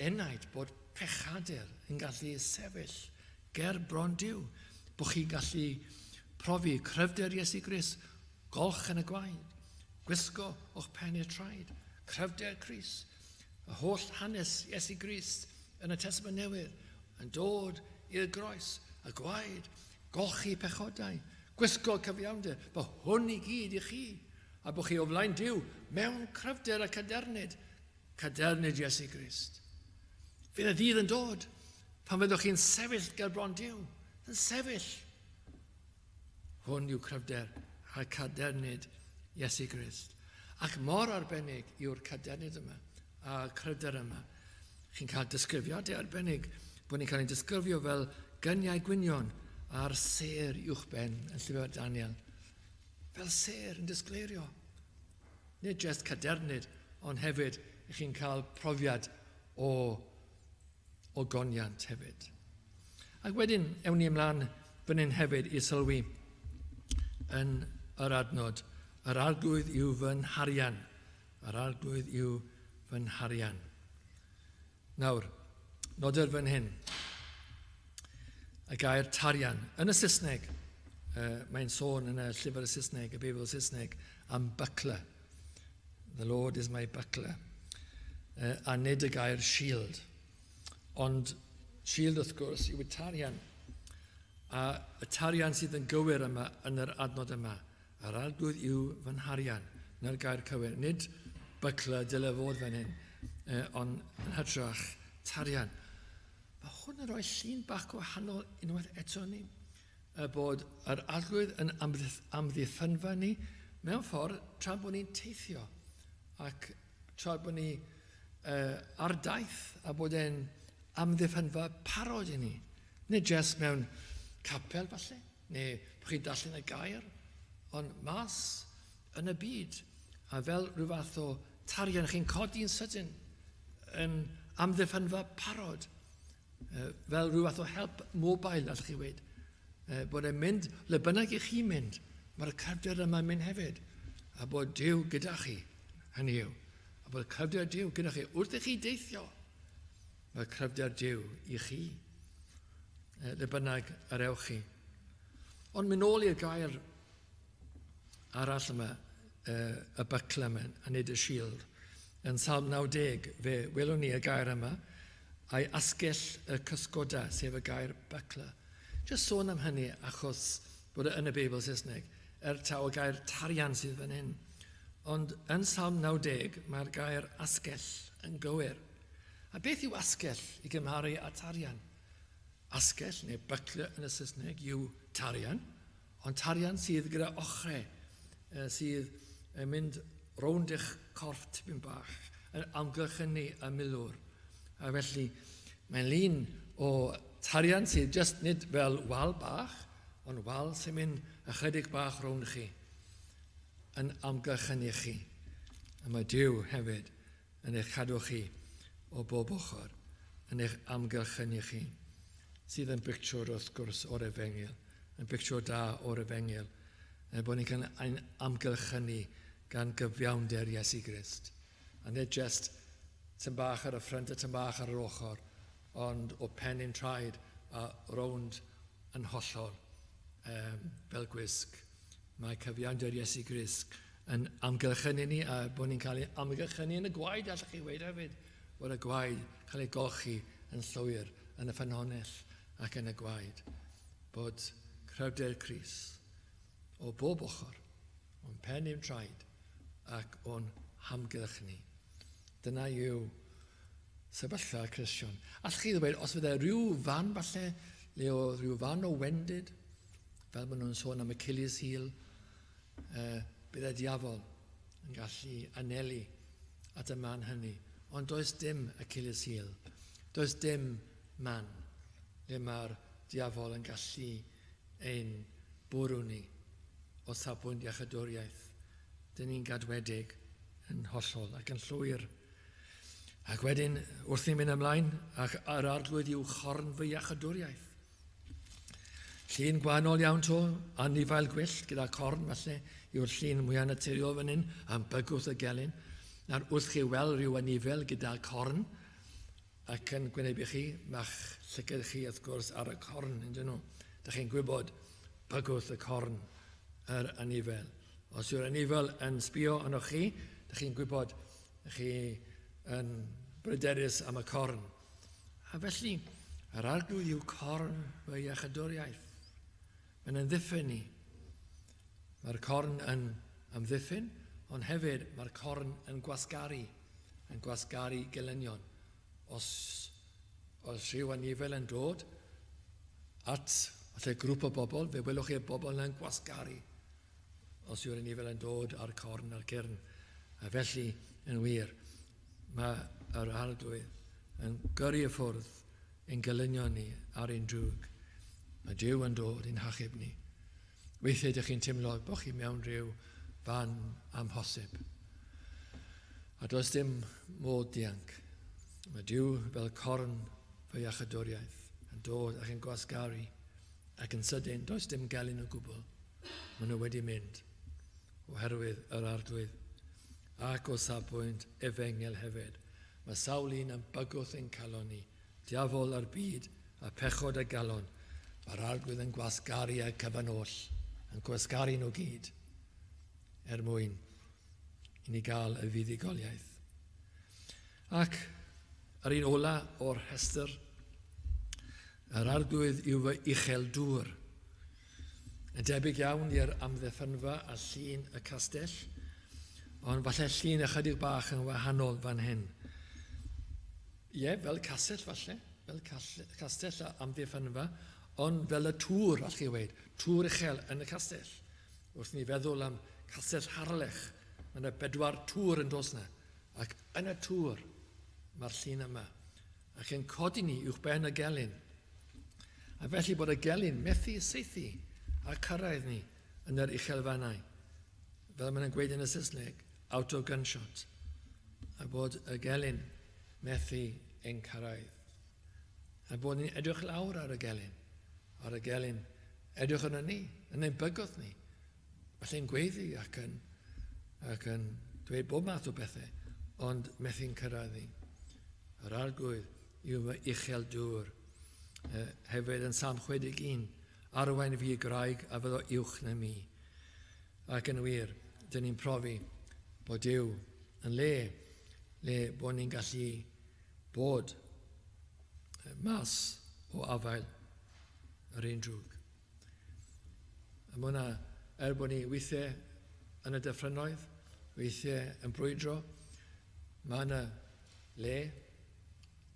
enaid, bod pechadur yn gallu sefyll ger bron Duw, bod chi'n gallu profi cryfder Iesu Grist, golch yn y gwaed, gwisgo o'ch pen i'r traed, cryfder Crist, y holl hanes Iesu Grist yn y Testament Newydd yn dod i'r groes, y gwaed, golchi pechodau, gwisgo cyfiawnder, bod hwn i gyd i chi, a bod chi o flaen Duw mewn cryfder a cadernid, cadernid Iesu Grist. Fydd y ddydd yn dod pan fyddwch chi'n sefyll ger bron Duw, yn sefyll. Hwn yw cryfder a cadernid Iesu Grist. Ac mor arbennig yw'r cadernid yma a cryfder yma. Chi'n cael disgrifiadau arbennig bod ni'n cael ein disgrifio fel gyniau gwynion a'r sêr uwchben yn llyfr Daniel. Fel sêr yn disgleirio. Nid jest cadernid, ond hefyd i chi'n cael profiad o ogoniant hefyd. Ac wedyn, ewn ni ymlaen fan hyn hefyd i sylwi yn yr adnod. Yr arglwydd yw fy nharian. Yr arglwydd yw fy nharian. Nawr, noder fan hyn, y gair tarian. Yn y Saesneg, uh, mae'n sôn yn y llyfr y Saesneg, y Beibl Saesneg, am buckler. The Lord is my buckler. Uh, a nid y gair shield. Ond shield, wrth gwrs, yw y tarian. A y tarian sydd yn gywir yma yn yr adnod yma. Yr arglwydd yw fy nharian. Na'r gair cywir. Nid buckler dyle fod fan hyn, eh, ond yn hytrach tarian. Mae hwn yn rhoi llun bach gwahanol unwaith eto ni. Y bod yr arglwydd yn amddiffynfa ni mewn ffordd tra bod ni'n teithio ac tra bod ni uh, ar daith a bod e'n amddiffynfa parod i ni. Nid jyst mewn capel falle, neu bod chi'n darllen y gair, ond mas yn y byd, a fel rhyw fath o tarian chi'n codi'n sydyn yn amddiffynfa parod, fel rhyw fath o help mobile, allwch chi weud. Bod e'n mynd, le bynnag i chi mynd, mae'r cryfder yma'n mynd hefyd, a bod Duw gyda chi, hynny yw, a bod cryfder Duw gyda chi wrth i chi deithio. Mae cryfder Duw i chi, le bynnag yr ewch chi. Ond mynd nôl i'r gair arall yma, y buckler yma, a nid y shield. Yn Salm 90, fe welwn ni y gair yma, a'i asgell y cysgoda, sef y gair buckler. Just sôn am hynny achos bod e yn y Beibl Saesneg, er taw y gair tarian sydd fan hyn. Ond yn Salm 90, mae'r gair asgell yn gywir. A beth yw asgell i gymharu â tarian? Asgell, neu buckler yn y Saesneg, yw tarian, ond tarian sydd gyda ochrau sydd yn mynd rownd eich corff tipyn bach, yn amgylchynu y milwr. A felly, mae'n lun o tarian sydd just nid fel wal bach, ond wal sy'n mynd ychydig bach rownd chi, yn amgylchynu chi. A mae Duw hefyd yn eich cadw chi o bob ochr, yn eich amgylchynu chi, sydd yn bictiwr wrth gwrs o'r efengyl, yn bictiwr da o'r efengyl, er bod ni'n cael ein amgylchynu gan gyfiawnder Iesu Grist. A nid jest tyn bach ar y ffrynt a tyn bach ar yr ochr, ond o pen i'n traed a rownd yn hollol um, fel gwisg. Mae cyfiawnder Iesu Grist yn amgylchynu ni a bod ni'n cael ei amgylchynu yn y gwaed, allwch chi weud hefyd, bod y gwaed cael ei golchi yn llwyr yn y ffynhonnell ac yn y gwaed. Bod cryfder Crist o bob ochr, o'n pen i'n traed ac o'n hamgylch ni. Dyna yw sefyllfa Cristion. Allwch chi ddweud, os fydde rhyw fan falle, le o rhyw fan o wendid, fel maen nhw'n sôn am Achilles heel, uh, bydd e diafol yn gallu anelu at y man hynny. Ond does dim Achilles heel. Does dim man le mae'r diafol yn gallu ein bwrw ni o safbwynt iachydwriaeth. Dyn ni'n gadwedig yn hollol ac yn llwyr. Ac wedyn, wrth ni'n mynd ymlaen, ac yr arglwydd yw chorn fy iachydwriaeth. Llun gwahanol iawn to, anifail gwyllt gyda corn falle, yw'r llun mwyaf naturiol fan hyn, am bygwth y gelyn. Nawr, wrth chi weld rhyw anifail gyda corn, ac yn gwynebu chi, mae'ch llygad chi wrth gwrs ar y corn, yn dyn nhw. Dych chi'n gwybod bygwth y corn yr anifail. Os yw'r anifail yn sbio arnoch chi, dych chi'n gwybod chi yn bryderus am y corn. A felly, yr arglwydd yw corn fy iachydwriaeth. Mae'n amddiffyn ni. Mae'r corn yn amddiffyn, ond hefyd mae'r corn yn gwasgaru, yn gwasgaru gelynion. Os, os rhyw anifail yn dod at falle grŵp o bobl, fe welwch chi'r bobl yna'n gwasgaru. Os yw'r anifail yn dod â'r corn a'r cyrn. A felly, yn wir, mae yr arglwydd yn gyrru y ffwrdd ein gelynion ni ar ein drwg. Mae Duw yn dod i'n hachub ni. Weithiau ydych chi'n teimlo bod chi mewn rhyw fan amhosib. A does dim modd dianc. Mae Duw fel corn fy iachydwriaeth yn dod ac yn gwasgaru ac yn sydyn does dim gelyn o gwbl. Maen nhw wedi mynd oherwydd yr arglwydd ac o safbwynt efengyl hefyd. Mae sawl un yn bygwth ein calon ni, diafol a'r byd, a phechod y galon. Mae'r arglwydd yn gwasgaru y cyfan oll, yn gwasgaru nhw gyd, er mwyn i ni gael y fuddugoliaeth. Ac yr un ola o'r rhestr, yr arglwydd yw fy uchel dŵr. Yn debyg iawn i'r amddiffynfa a llun y castell, ond falle llun ychydig bach yn wahanol fan hyn. Ie, fel castell falle, fel castell a amddiffynfa, ond fel y tŵr, all chi weid, tŵr uchel yn y castell. Wrth ni feddwl am castell Harlech, mae yna bedwar tŵr yn dos yna, ac yn y tŵr mae'r llun yma, ac yn codi ni uwch ben y gelyn. A felly bod y gelyn methu saethu a cyrraedd ni yn yr uchelfannau. Fel maen nhw'n gweud yn y Saesneg, out of gunshot. A bod y gelyn methu ein cyrraedd. A bod ni'n edrych lawr ar y gelyn. Ar y gelyn, edrych arno ni, yn ein bygwth ni. Falle'n gweiddi ac yn, ac yn dweud bob math o bethau, ond methu'n cyrraedd ni. Yr arglwydd yw fy uchel dŵr. E, hefyd yn Salm 61, arwain fi i graig a fyddo uwch na mi. Ac yn wir, dyn ni'n profi bod Duw yn le, le bod ni'n gallu bod mas o afael yr un drwg. A mae hwnna, er bod ni weithiau yn y dyffrynnoedd, weithiau yn brwydro, mae yna le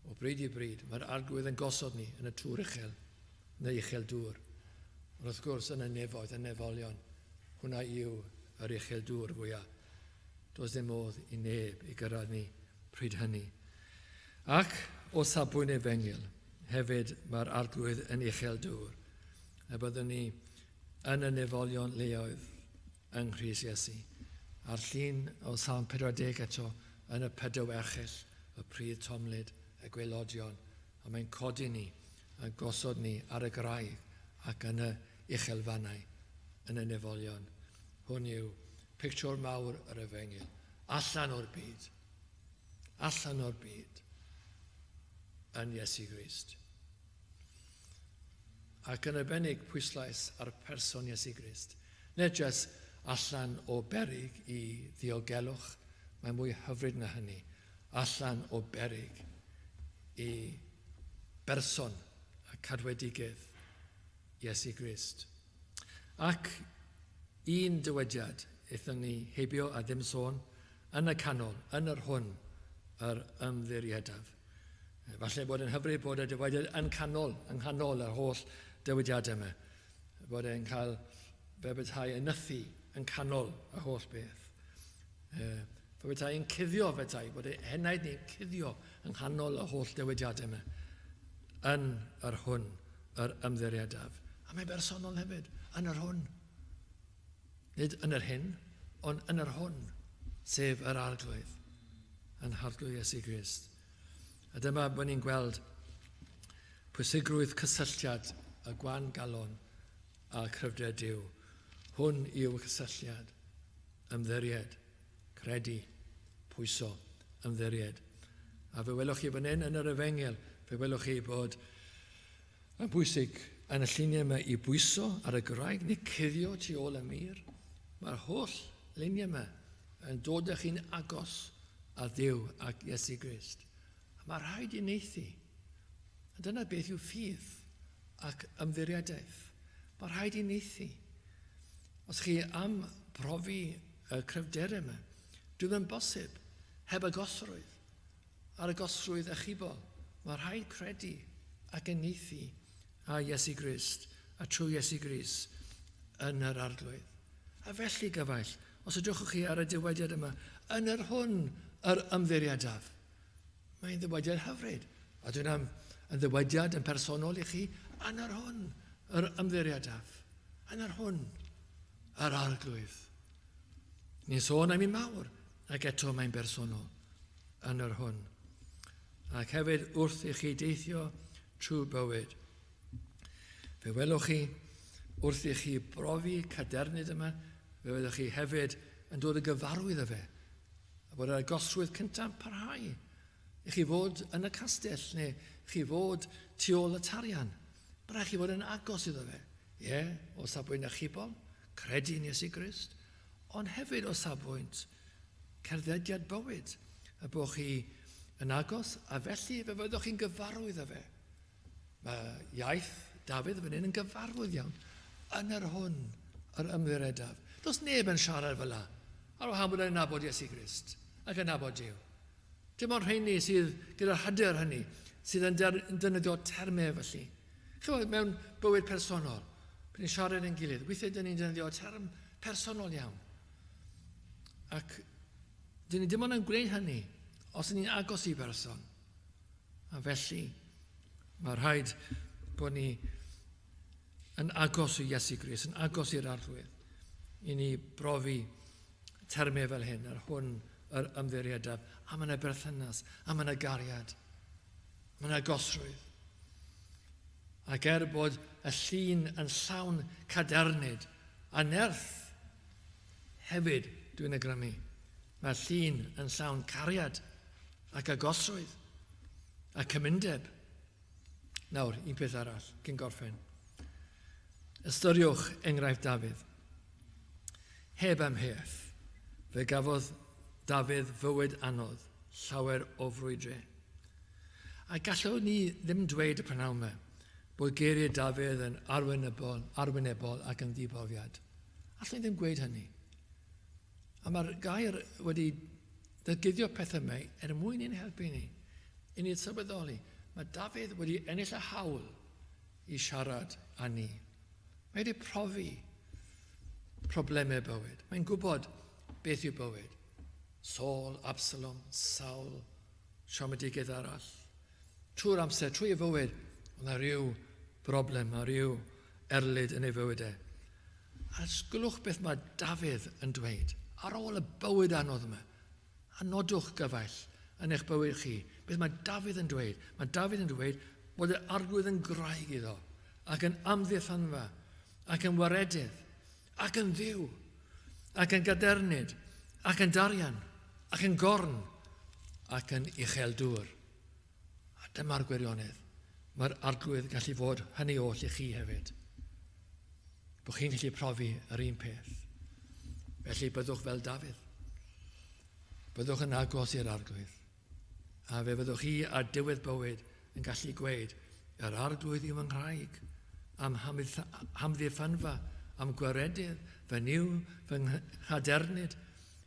o bryd i bryd. Mae'r arglwydd yn gosod ni yn y tŵr uchel, yn y uchel dŵr. Ond wrth gwrs, yn y nefoedd, y nefolion, hwnna yw yr uchel dŵr fwyaf. Does dim modd i neb i gyrraedd ni pryd hynny. Ac o safbwynt efengyl, hefyd mae'r arglwydd yn uchel dŵr, a byddwn ni yn y nefolion leoedd yng Nghrist Iesu. A'r llun o Salm 40 eto yn y pydew erchyll, y pridd tomlyd, y gwaelodion, a mae'n codi ni a gosod ni ar y graig ac yn y uchelfannau, yn y nefolion. Hwn yw pictiwr mawr yr efengyl. Allan o'r byd. Allan o'r byd. Yn Iesu Grist. Ac yn arbennig pwyslais ar person Iesu Grist. Nid jyst allan o berig i ddiogelwch, mae mwy hyfryd na hynny. Allan o berig i berson a cadwedigaeth Iesu Grist. Ac un dywediad aethon ni heibio a ddim sôn, yn y canol, yn yr hwn yr ymddiriedaf. Falle bod yn hyfryd bod y dywediad yn canol, yng nghanol yr holl dywediadau yma. Bod e'n cael fe bethau yn nythu yn canol y holl beth. E, fe petai yn cuddio petai, bod ei henaid ni'n cuddio yng nghanol y holl dywediadau yma. Yn yr hwn yr ymddiriedaf. A mae'n bersonol hefyd, yn yr hwn. Nid yn yr hyn, ond yn yr hwn, sef yr arglwydd, yn harglwydd Iesu Grist. A dyma bod ni'n gweld pwysigrwydd cysylltiad y gwan galon a chryfder Duw. Hwn yw y cysylltiad. Ymddiried. Credu. Pwyso. Ymddiried. A fe welwch chi fan hyn yn yr efengyl, fe welwch chi bod yn bwysig yn y lluniau yma i bwyso ar y graig neu cuddio tu ôl y mur. Mae'r holl luniau yma yn dod â chi'n agos a Dduw ac Iesu Grist. A mae rhaid i neithi. A dyna beth yw ffydd ac ymddiriedaeth. Mae rhaid i neithi. Os chi am brofi y cryfderau yma, dwi ddim yn bosib heb agosrwydd. Ar agosrwydd achubol, mae rhaid credu ac uniaethu â Iesu Grist a trwy Iesu Grist yn yr Arglwydd. A felly, gyfaill, os edrychwch chi ar y dywediad yma, yn yr hwn yr ymddiriedaf. Mae'n ddywediad hyfryd. A dwi'n am yn ddywediad yn personol i chi, yn yr hwn yr ymddiriedaf. Yn yr hwn yr Arglwydd. Ni'n sôn am un mawr, ac eto mae'n bersonol yn yr hwn. Ac hefyd wrth i chi deithio trwy bywyd. Fe welwch chi, wrth i chi brofi cadernid yma, fe fyddwch chi hefyd yn dod yn gyfarwydd â fe. A bod yr agosrwydd cyntaf yn parhau. I chi fod yn y castell neu chi fod tu ôl y tarian. Mae rhaid chi fod yn agos iddo fe. Ie, yeah, o safbwynt achubol, credu yn Iesu Grist, ond hefyd o safbwynt cerddediad bywyd, y bod chi yn agos, a felly fe fyddwch chi'n gyfarwydd â fe. Mae iaith Dafydd fan hyn yn gyfarwydd iawn. Yn yr hwn yr ymddiredaf. Does neb yn siarad fel la, ar wahân bod e'n nabod Iesu Grist ac yn nabod Duw. Dim ond rheini sydd gyda'r hyder hynny sydd yn defnyddio termau felly. Chymod, mewn bywyd personol, pan ni'n siarad yn gilydd, weithiau dyn ni'n defnyddio term personol iawn. Ac dyn ni dim ond yn gwneud hynny os ydyn ni'n agos i berson. A felly, mae rhaid bod ni yn agos i Iesu Grist, yn agos i'r Arglwydd, i ni brofi termau fel hyn, yr hwn yr ymddiriedaf, a mae yna berthynas, a mae yna gariad, mae yna agosrwydd. Ac er bod y llun yn llawn cadernid a nerth, hefyd dwi'n agrymu, mae'r llun yn llawn cariad ac agosrwydd a cymundeb. Nawr, un peth arall, cyn gorffen. Ystyriwch enghraifft Dafydd. Heb amheuaeth, fe gafodd Dafydd fywyd anodd, llawer o frwydrau. A gallwn ni ddim dweud y prynhawn yma bod geiriau Dafydd yn arwynebol, arwynebol ac yn ddibrofiad. Allwn ni ddim gweud hynny. A mae'r gair wedi ddatguddio pethau yma er mwyn i'n helpu ni, i ni sylweddoli, mae Dafydd wedi ennill y hawl i siarad â ni. Mae wedi profi problemau bywyd. Mae'n gwybod beth yw bywyd. Saul, Absalom, Saul, siomedigaeth arall. Trwy'r amser, trwy ei fywyd, oedd yna rhyw broblem a rhyw erlid yn ei fywyd e. A sgwlwch beth mae Dafydd yn dweud ar ôl y bywyd anodd yma. A nodwch, gyfaill, yn eich bywyd chi, beth mae Dafydd yn dweud. Mae Dafydd yn dweud bod yr arglwydd yn graig iddo, ac yn amddiffynfa, ac yn waredydd, ac yn ddiw, ac yn gadernid, ac yn darian, ac yn gorn, ac yn uchel dŵr. A dyma'r gwirionedd. Mae'r arglwydd yn gallu fod hynny oll i chi hefyd. Bod chi'n gallu profi yr un peth. Felly byddwch fel Dafydd. Byddwch yn agos i'r arglwydd. A fe fyddwch chi ar diwedd bywyd yn gallu gweud, yr arglwydd yw fy nghraig, am hamddiffynfa, am gwaredydd, fy niw, fy nghadernid,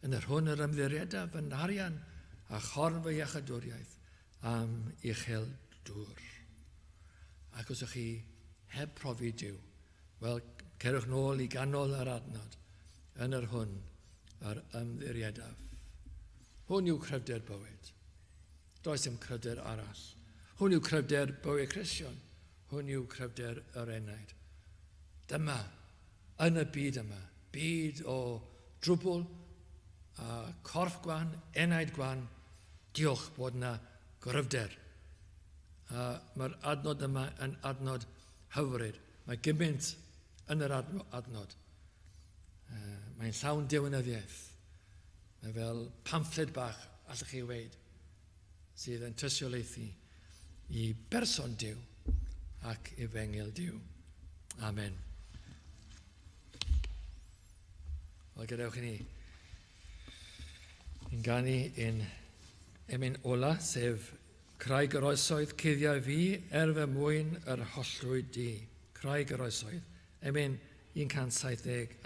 yn yr hwn yr ymddiriedaf fy nharian a chorn fy iachadwriaeth am uchel dŵr. Ac os ydych chi heb profi Duw, wel, cerwch nôl i ganol yr adnod yn yr hwn yr ymddiriedaf. Hwn yw cryfder bywyd. Does dim cryfder arall. Hwn yw cryfder bywyd Cristion. Hwn yw cryfder yr enaid. Dyma, yn y byd yma, byd o drwbl a corff gwan, enaid gwan, diolch bod yna gryfder. A mae'r adnod yma yn adnod hyfryd. Mae gymaint yn yr adnod. Mae'n llawn diwinyddiaeth. Mae fel pamffled bach, allwch chi weid, sydd yn tystiolaethu i berson Duw ac efengyl Duw. Amen. Wel, gadewch i ni yn ganu un emyn ola, sef Craig yr oesoedd cuddiau fi er fy mwyn yr hollrwyd di. Craig yr oesoedd. Emyn 177.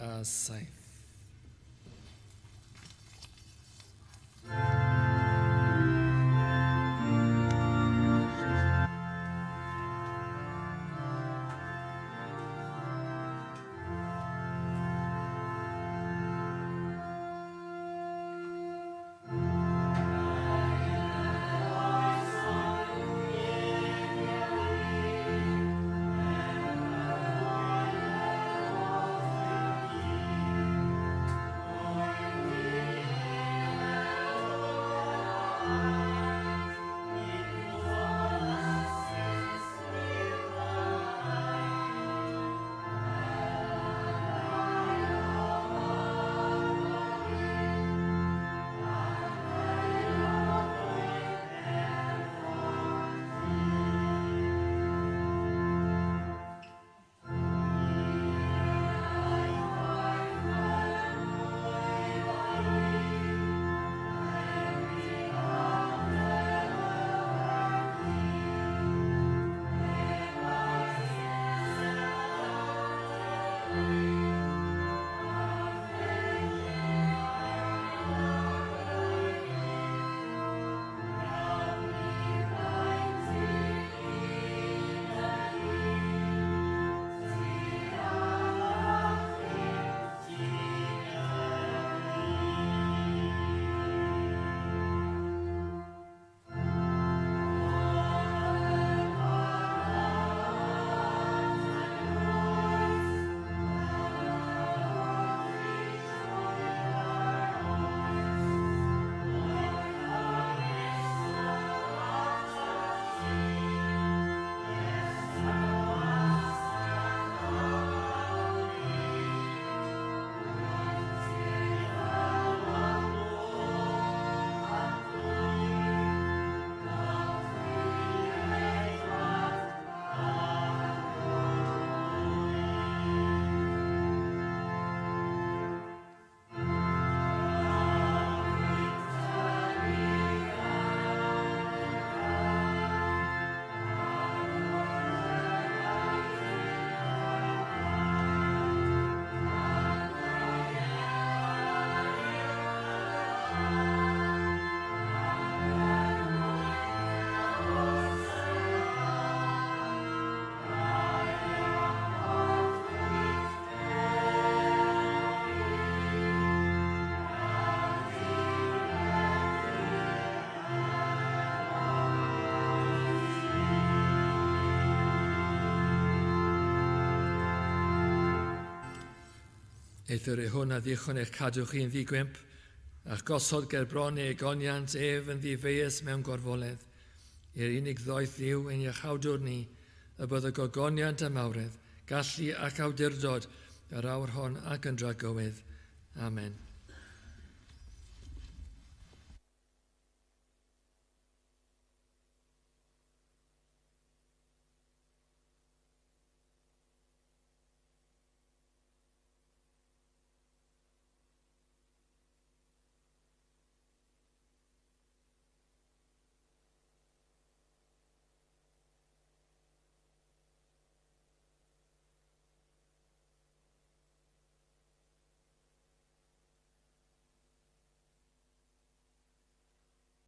Eithr i hwn a ddichon eich cadw chi'n ddi-gwymp, a'ch gosod ger bron ei goniant ef yn ddifeius mewn gorfoledd, i'r unig ddoeth Dduw ein Iachawdwr ni, y bydd y gogoniant a mawredd, gallu ac awdurdod yr awr hon ac yn dragywydd. Amen.